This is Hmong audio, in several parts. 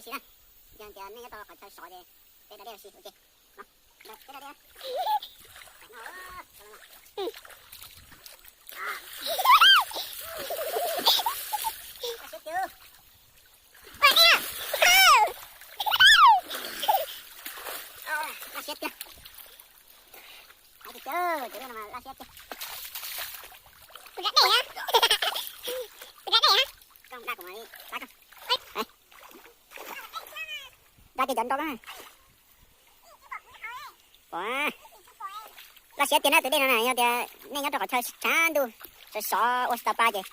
Xi na, yog tias nej nyob rau qhov chaw sov ces peb da dej ua si ua ke. Laj siab tiag. Hais tiag, tus dej no mas laj siab tiag. Kuv da dej na. Kuv da dej na. Koj da kuv mas, da koj. Da kiag cov nrau na. Ua, laj siab tiag na tus dej no na, yog tias nej nyob rau qhov chaw tshav ntuj sov sov ua si tau pa ces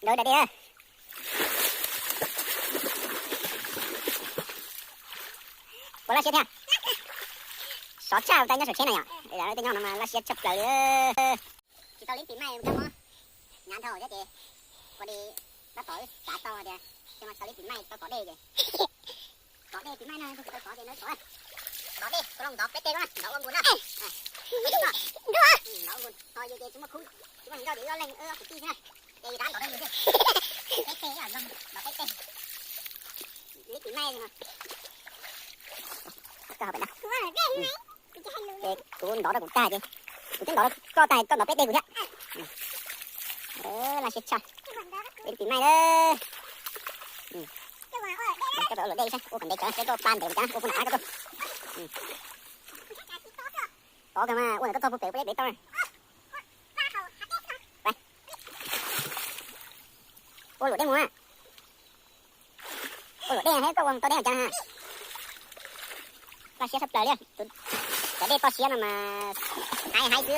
nkawd da dej. Puas laj siab thiab? Sov tshaj tas nyob saum tsheb na yom. Tej nyob no mas laj siab tshaj plaws li. Tsis tau li pim maij kab mob hnyav dhau thiab ces ua li tab tom xav tau tias xyoo no tsis tau li pim maij tau tom dej ces tom dej pim maij no tsis tau tom ces ntov tom dej, kuv los ntov peb teg ko na, ntov ua nkus na. Ntov ua nkus ho yus ces tsis muaj khub, tsis muaj hluas nkauj ces wb ob leeg wb ob kwv tij xwb na. Ces yus rov ntov rau yus xwb. Peb teg, ntov peb teg. Li pim maij no. Koj ho pem na. Ces kuv ntov rau kuv tag ces kuv twb ntov rau koj tag koj ntov peb teg kuv thiab. Laj siab tshaj. Peb li pim maij na. Koj peb ua luam dej saib ua kom ntev tsawv seb koj pla ntev mus cas ua puag nram qab koj tuaj. Tod kawg mas ua ntawm koj txog puag pem peb pem tau. Ua luam dej mus. Ua luam dej thiab koj ua tau dej cas na. Laj siab tshaj plaws li. Cov dej toj siab no mas haib haib xwb.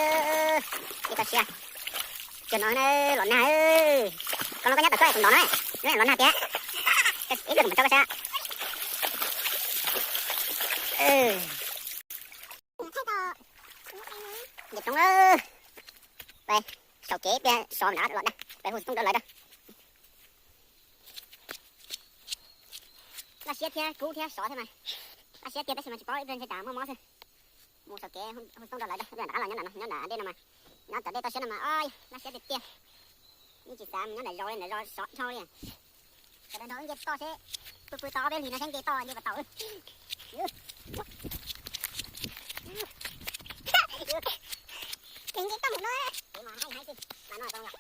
Dej toj siab. Cov no na, los nag. Koj los koj nyob tom tsob kuv ntov no, los nag tiag. Ib pliag kuv mam tso koj saib. Nce roob, pais saum kev peb sov na los dag, pais hu xov tooj rau lawv dag. Laj siab thiab kub thiab sov thiab mas, laj siab tiag tab sis mas tsis paub ib pliag ntshe tas muaj mob xwb. Mus saum kev hu xov tooj rau lawv dag, rov qab los nyob nram no, nyob nram dej no mas, nyob tom dej toj siab no mas, o, laj siab tiag tiag. Yeej tsis xav mus nyob nram zos li, nram zos sov dhau li. Sawv daws nrog wb nce toj seb, pw pw tau ob peb hlis no seb nce toj nce puas tau. Kev nce toj mus no, kev mas haib haib xwb, mas no tau yom.